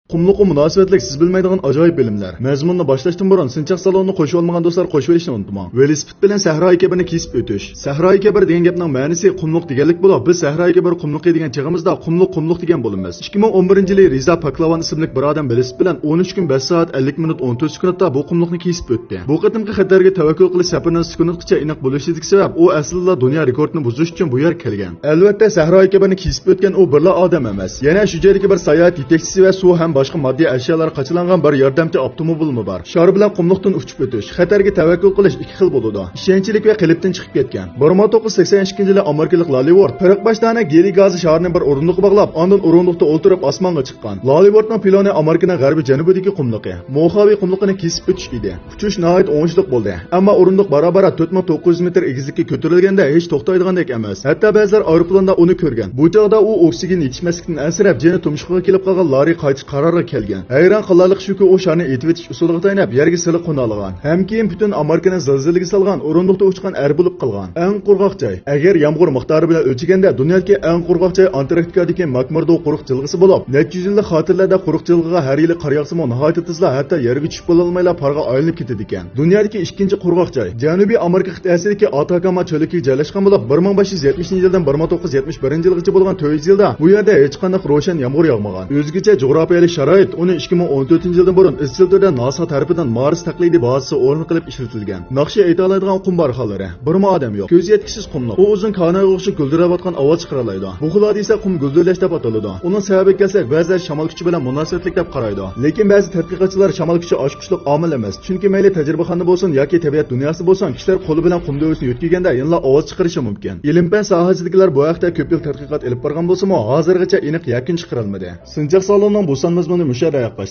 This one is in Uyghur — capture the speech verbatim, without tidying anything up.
قۇملۇققا مۇناسىۋەتلىك سىز بىلمەيدىغان ئاجايىپ بىلىملەر. مەزمۇننى باشلاشتىن بۇرۇن سىنچاق سالونىنى قوشۇۋالمىغان دوستلار قوشۇۋېلىشنى ئۇنتۇماڭ. ۋېلىسىپىت بىلەن سەھرايى كەبىرنى كېسىپ ئۆتۈش. سەھرايى كەبىر دېگەن گەپنىڭ مەنىسى قۇملۇق دېگەنلىك بولۇپ، بىز سەھرايى كەبىر قۇملۇقى دېگەن چېغىمىزدا قۇملۇق، قۇملۇق دېگەن بولىمىز. ئىككى مىڭ ئون بىرىنچى يىلى رىزا پاكلاۋان ئىسىملىك بىر ئادەم ۋېلىسىپىت بىلەن ئون ئۈچ كۈن، بەش سائەت، ئەللىك مىنۇت، ئون تۆت سېكۇنتتا بۇ قۇملۇقنى كېسىپ ئۆتتى. بۇ قېتىمقى خەتەرگە تەۋەككۈل قىلىش سەپىرىنىڭ سېكۇنتقىچە ئېنىق بولۇشىدىكى سەۋەب، ئۇ ئەسلىدىلا دۇنيا رېكورتىنى بۇزۇش ئۈچۈن بۇ يەرگە كەلگەن. ئەلۋەتتە، سەھرايى كەبىرنى كېسىپ ئۆتكەن ئۇ بىرلا ئادەم ئەمەس. يەنە شۇ جايدىكى بىر ساياھەت يېتەكچىسى ۋە سۇ ھەم باشقا ماددىي ئەشيالار قاچىلانغان بىر ياردەمچى ئاپتوموبىلمۇ بار. شار بىلەن قۇملۇقتىن ئۇچۇپ ئۆتۈش، خەتەرگە تەۋەككۈل قىلىش ئىككى خىل بولىدۇ. ئىشەنچلىك ۋە قېلىپتىن چىقىپ كەتكەن. بىر مىڭ توققۇز يۈز سەكسەن ئىككىنچى يىلى ئامېرىكىلىق لالىۋورد قىرىق بەش دانە گېلىي گازى شارىنى بىر ئورۇندۇققا باغلاپ، ئاندىن ئورۇندۇقتا ئولتۇرۇپ ئاسمانغا چىققان. لالىۋوردنىڭ پىلانى ئامېرىكىنىڭ غەربىي جەنۇبىدىكى قۇملۇقى، موخاۋى قۇملۇقىنى كېسىپ ئۆتۈش ئىدى. ئۇچۇش ناھايىتى ئوڭۇشلۇق بولدى. ئەمما ئورۇندۇق بارا-بارا تۆت مىڭ توققۇز يۈز مېتىر ئېگىزلىككە كۆتۈرۈلگەندە ھېچ توختايدىغاندەك ئەمەس. ھەتتا بەزىلەر ئايروپىلاندا ئۇنى كۆرگەن. بۇ چاغدا ئۇ ئوكسىگېن يېتىشمەسلىكتىن ئەنسىرەپ، جېنى تۇمشۇقىغا كېلىپ قالغان لاررى قايتىش قارارىغا كەلگەن. ھەيران قالارلىقى شۇكى، ئۇ شارنى ئېتىۋېتىش ئۇسۇلىغا تايىنىپ يەرگە سىلى قونالىغان ھەم كېيىن پۈتۈن ئامېرىكىنى زىلزىلىگە سالغان، ئورۇندۇقتا ئۇچقان ئەر بولۇپ قالغان. ئەڭ قۇرغاق جاي. ئەگەر يامغۇر مىقدارى بىلەن ئۆلچىگەندە، دۇنيادىكى ئەڭ قۇرغاق جاي ئانتاركتىكادىكى ماكمۇردو قۇرۇق جىلغىسى بولۇپ، نەچچە يۈز يىللىق خاتىرىلەردە قۇرۇق جىلغىغا ھەر يىلى قار ياغسىمۇ، ناھايىتى تېزلا ھەتتا يەرگە چۈشۈپ بولالمايلا پارغا ئايلىنىپ كېتىدىكەن. دۇنيادىكى ئىككىنچى قۇرغاق جاي، جەنۇبىي ئامېرىكا قىتئەسىدىكى ئاتاكاما چۆللۈكىگە جايلاشقان بولۇپ، بىر مىڭ بەش يۈز يەتمىشىنچى يىلدىن بىر مىڭ توققۇز يۈز يەتمىش بىرىنچى يىلغىچە بولغان تۆت يۈز يىلدا بۇ يەردە ھېچقانداق روشەن يامغۇر ياغمىغان. ئۆزگىچە جۇغراپىيەلىك شارائىت ئۇنى ئىككى مىڭ ئون تۆتىنچى يىلدىن بۇرۇن ئىزچىل تۈردە ناسا تەرىپىدىن مارس تەقلىدىي بازىسى ئورنى قىلىپ ئىشلىتىلگەن. ناخشا ئېيتالايدىغان قۇم بارخانلىرى، بىرمۇ ئادەم يوق. كۆز يەتكۈسىز قۇملۇق. ئۇ ئۇزۇن كانايغا ئوخشاپ گۈلدۈرەۋاتقان ئاۋاز چىقىرالايدۇ. بۇ خىل ھادىسە قۇم گۈلدۈرلەش دەپ ئاتىلىدۇ. ئۇنىڭ سەۋەبىگە كەلسەك، بەزىلەر شامال كۈچى بىلەن مۇناسىۋەتلىك دەپ قارايدۇ. لېكىن بەزى تەتقىقاتچىلار شامال كۈچى ئاچقۇچلۇق ئامىل ئەمەس، چۈنكى مەيلى تەجرىبىخانىدا بولسۇن ياكى تەبىئەت دۇنياسىدا بولسۇن، كىشىلەر قولى بىلەن قۇم دۆۋىسىنى يۆتكىگەندە يەنىلا ئاۋاز چىقىرىشى مۇمكىن. ئىلىم-پەن ساھەسىدىكىلەر بۇ ھەقتە كۆپ يىل تەتقىقات ئېلىپ بارغان بولسىمۇ، ھازىرغىچە ئېنىق يەكۈن چىقىرالمىدى. سىنچاق سالونىنىڭ بۇ سان مەزمۇنى مۇشۇ يەردە ئاياغلاشتى.